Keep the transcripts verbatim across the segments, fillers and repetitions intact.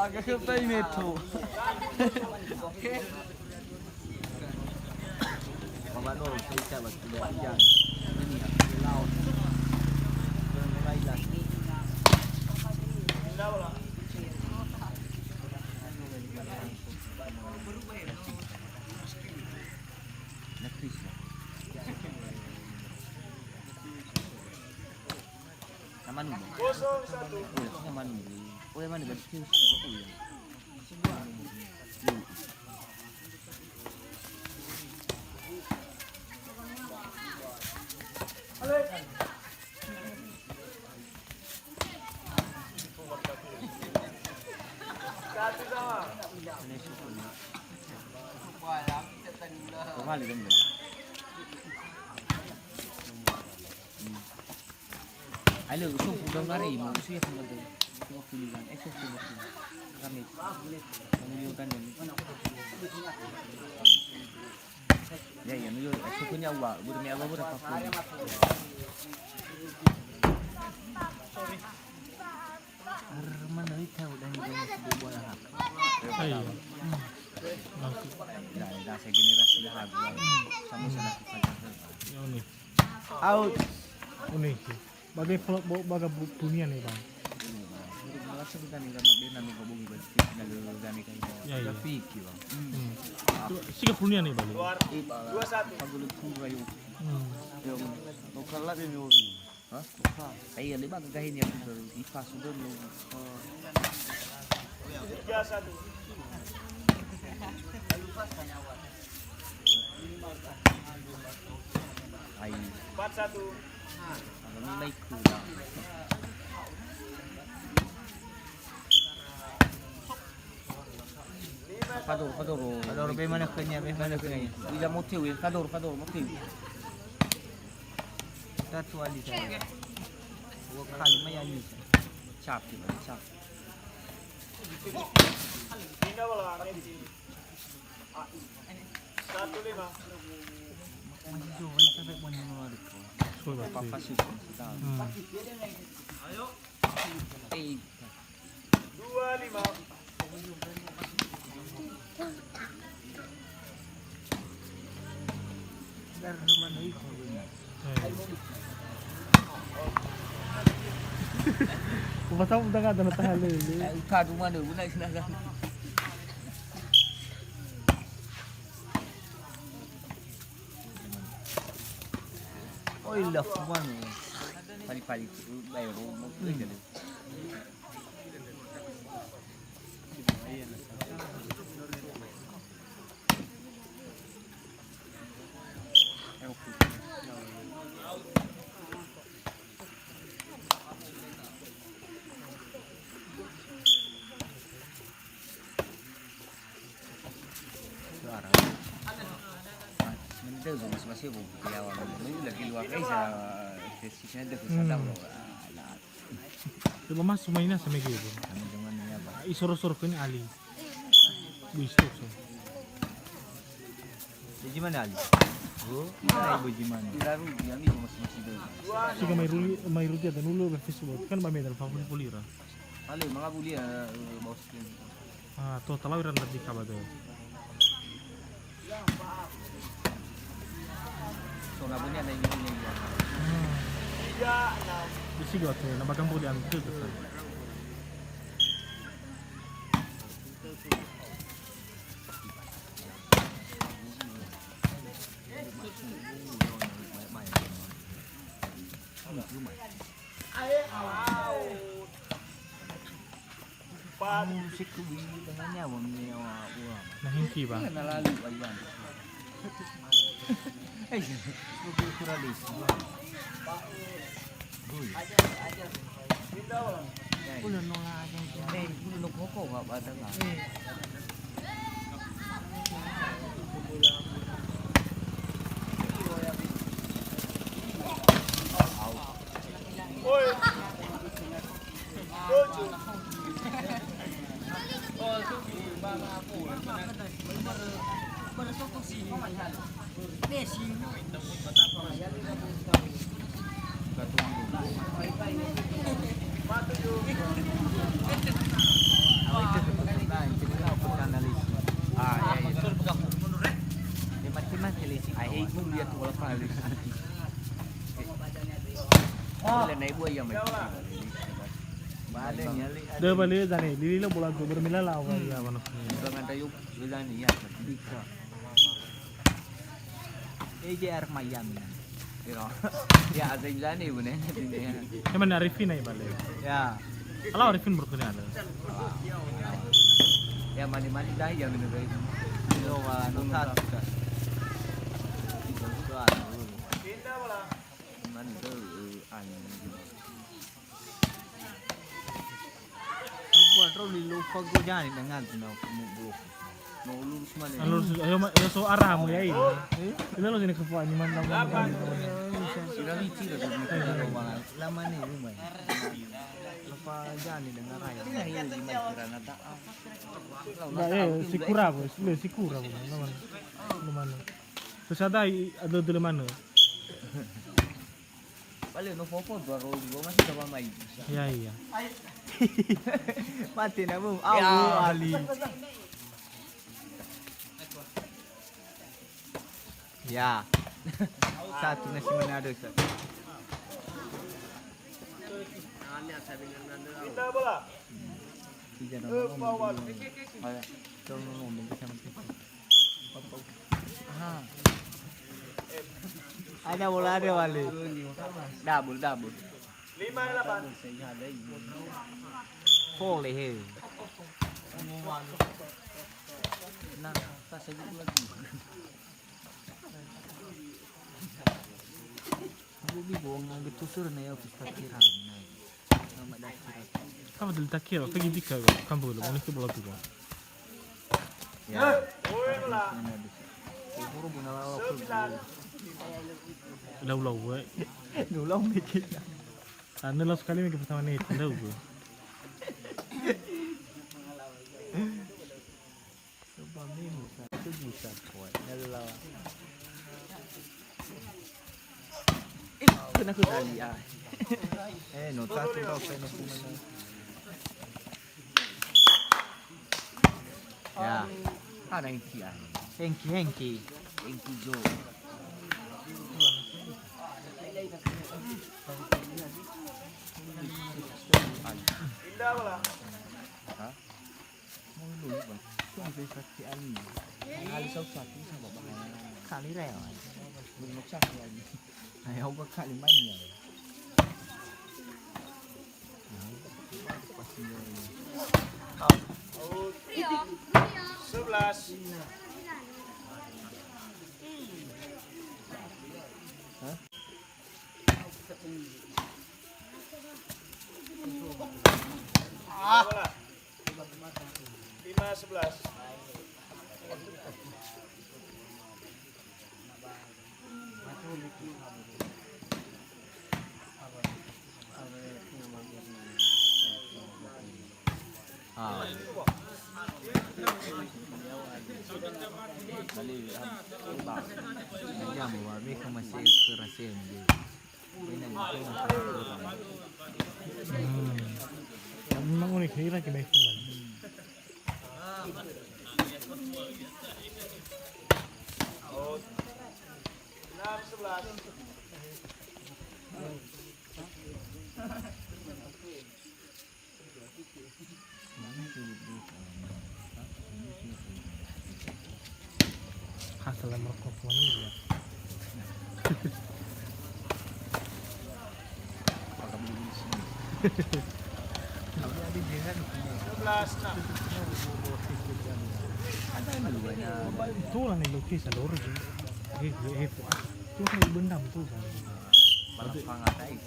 Agak ke play metro. Sama nu. Kosong satu. Oh, sama nu. Oh, yang mana? Berarti oh, iya. Satu sama. Kembali, kembali. Ayo, usung, udah ngari, mau usung ya, kembali. Usung aku duluan, eh, usung aku duluan. Kami. Kami duluan, kami. Ya, ya, nuyuy, eh, sukunya wa, guru mi awa, guru apa pun. Arman dari tahu dan juga masih berbuat hak. Ayo. Hmm. Langsung. Ya, ya, saya generasi dah hak, ya. Sama-sama kita. Ya, unik. Out. Unik. Ba ge fo-, bo-, ba ga bu-, bunia ne, Bang. Rasa kita nih sama dia nanu gabung, berarti nanu gani kan. Ya, ya. Tapi ki, Bang. Hmm. Coba, siga bunia ne, Bang. Eh, Bang. Pagulu tunggu ayo. Hmm. Ya, Bang. Mau kalah dia, Bang. Hah? Iya, lima gagahin ya, Bang. Ipa sudah, Bang. Tiga satu. Ai. Empat satu. Kami naik kuda. Fadoro, fadoro. Fadoro, be mana khönia, be mana khönia. Udah mau tewi, fadoro, fadoro, mau tewi. Satu ali saya. Dua kali mai ali. Cap, cap. Satu lima. Coba, Papa sih. Hmm. Eh. Dua lima. Ufa tahu udah nggak ada tahan dulu. Eh, uka duma dulu, naik sana. Oi, la fumano. Pali-pali, eh, ro-, ro-, Suara. Mendel so mas-mas ya, Bu. Ya, wah, ini lagi luar biasa. Tesisnya ada Hmm. Sadar loh. Ah, lah. Coba mas, mainnya sama gitu. Kami dengan ini apa? Isoro-soro kan Ali. Bu istok so. Bagaimana Ali? Oh, mana Ibu gimana? Lalu dia ni masih masih dulu. Siga mai ruli, mai ruli ada nulu berfis buat. Kan ba medan favorit polira. Halo, mangabuli ya, eh, bos. Ah, to talau iran tadi kabar tu. So, nabuni ada ini, ini, ini. Hmm. Di sini waktu, nama kampung di Antu tu. Musik tu bunyi tengah nyawa, nyawa orang. Nah, hingki, Bang. Iya, na lalu, Bang. Eh, iya. Kurang desa. Hui. Ulo no la aja. Eh, ulo no koko, Pak, pada, Pak. Eh. Bila naik buah ya mai. Balik nyali. Dah balik dah ni. Lili lo bola tu bermila lah awal ya mana. Bukan ada yuk, bila ni ya. E J R Miami. Iro. Ya, ada yang jani, Bu, ne. Ini mana Arifin aja balik. Ya. Kalau Arifin berkuliah ada. Ya, mani-mani dah ya, minum dari. Yo, wa, nuntas. Mani, eh, ani. Sabuat ro li lupa go jani dengan tu na mu blok. No lurus mana? Lurus, ayo, ma-, ayo so arah mu ya ini. Eh? Ini lo sini kepo ini mana? Sira ni cira tu. Lama ni rumah. Apa jani dengan raya? Ini ayo di mana kirana tak? Nah, eh, sikura, Bu. Lu sikura, Bu. Mana? Mana? Terus ada i-, ada dulu mana? Bale no foto dua ribu dua masih sama main. Ya, iya. Mati na, Bu. Ya. Awu, Ali. Ya. Satu nasi Manado, Ustaz. Pindah bola. Tiga nomor. Ayo. Tolong nomor, bisa mesti. Ada bola, ada balik. Double, double. Lima delapan. Boleh, he. Nah, pas saya lagi. Aku bingung, nggak betul suruh naya ofis parkiran. Apa dulu tak kira, pergi tiga kan, boleh, mana ke bola tu, Bang? Ya. Lau-lau, eh. Lau-lau mikir. Anu lau sekali mikir pertama nih, lau gue. Coba minum satu bisa kuat. Lau-lau. Eh, kena ku tali, ah. Eh, no, tak aku tahu saya nak mana. Ya. Ada Hengki, ah. Hengki, Hengki. Hengki Joe. Indah lah. Hah? Mau lu, Bang. Itu sampai sakit Ali. Ali saus satu sama Bang. Kali rel. Belum sakit Ali. Ayo, gua kali main ya. Sebelas. Hah? Ah. Lima sebelas. Ah. Bali, ah, ba. Jam, wa, me ka masih kerasa dia. Hmm. Memang unik, kira kita itu, Bang. Hasil merokok wangi ya. Sebelas enam. Ada yang lupa ya. Itulah nih lukis ada orang sih. Eh, eh, eh, itu kan bendam tuh kan. Balas pangatai.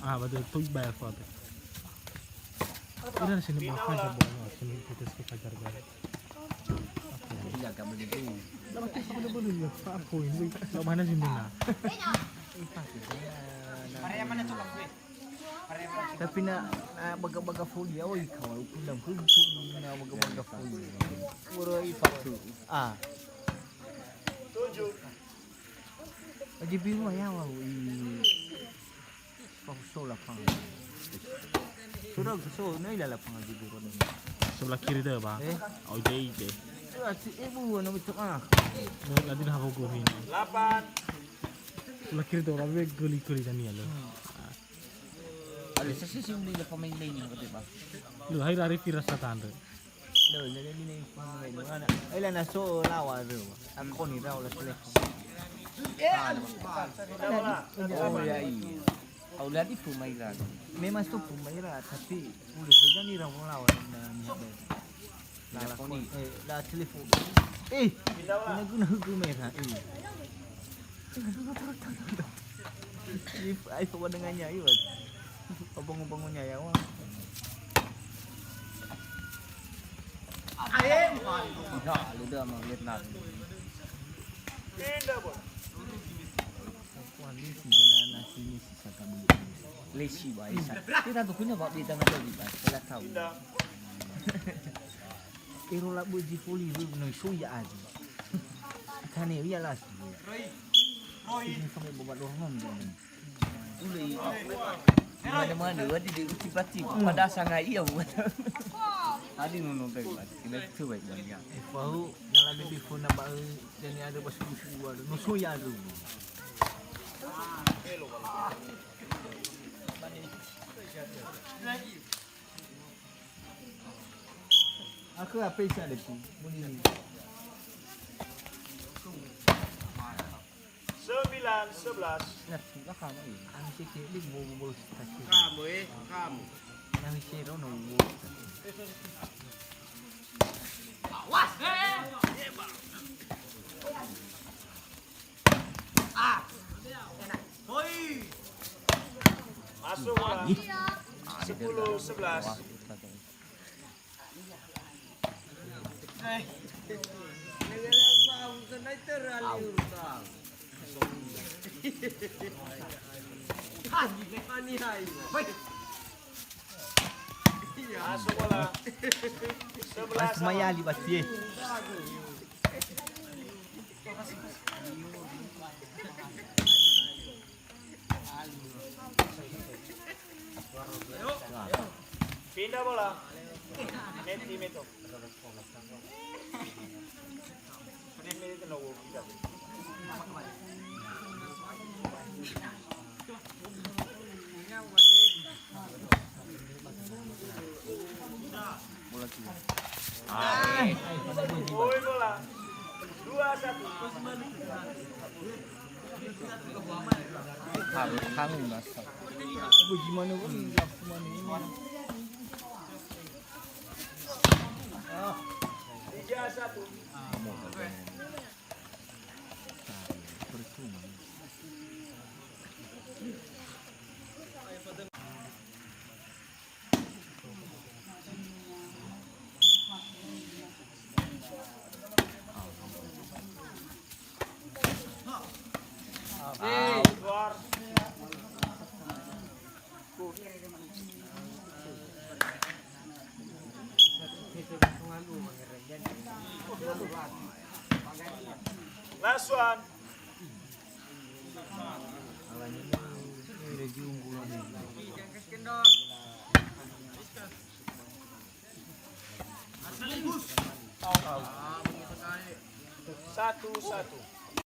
Ah, betul. Tuh bayar apa tuh? Udah sini bakal coba sini kita sekitar jaga. Iya, kamu itu. Lah, betul, kamu boleh lihat apa aku ini. Lah, mana sih, Bunda? Area mana tuh, Pak? Tapi na, na baga-baga foli, oi, kawan, aku bilang, aku tuh na baga-baga foli. Ora i Pak. Ah. Tujuh. Aji biru ya, wau, i. Fauso lapangan. Sudah so, no ila lapangan di Biro. Sebelah kiri deh, Bang. Eh? Oh, ide, ide. Sudah si ibu, no, itu mah. No, nanti dah aku ini. Delapan. Sebelah kiri tuh, tapi geli-geli Daniel loh. Hmm. Ah. Alö sese si uli le pemain lain, kata, Pak. Lu, hai lari firasat andre. Lo, jadi ini pemain mana? Eh, lah, naso lawa tu. Aku ni tahu lah telefon. Oh, ya, iya. Au lali pemain. Memang tu pemain, tapi udah saja ni lawa-lawa na ni. La telefon. Eh, la telefon. Eh, ina guna hugu merah. Eh. Ai, ai, apa dengan nyai, Wan? Apa ngomong nyai, Wan? Iya, lu dah mau lihat nak. Wah, lesi, jangan nasi, lesi, saka beli. Lesi, Pak, Isa. Kita tuh punya, Pak, beli tangan lagi, Pak. Saya tahu. Ero labö zi foli wö no so ya'azi. Kane ia las. Ini sampai bawa dorong kan. Ule. Mana-mana wadi di uci pati. Pada sangai ia buat. Adi nono baik, Pak. Kena itu baik, Bang, ya. Fahu, dalam bibi fona ba, jadi ada pas susu ada. No so ya'azi. Aku apa isi ada tu? Sembilan sebelas. Nah, sudah kamu ini. Anu seke, ini mau, mau, mau. Kamu, eh, kamu. Yang seke, no, no, mau. Awas, eh. Masuk bola. Sepuluh sebelas. Masuk bola. Sebelas sama. Mas Mayali pasti, eh. Pindah bola. Neti meto. Bola dua. Oi, bola. Dua satu. Harus kami, Mas. Gimana pun, gimana ini. Tiga satu. Last one. Satu satu.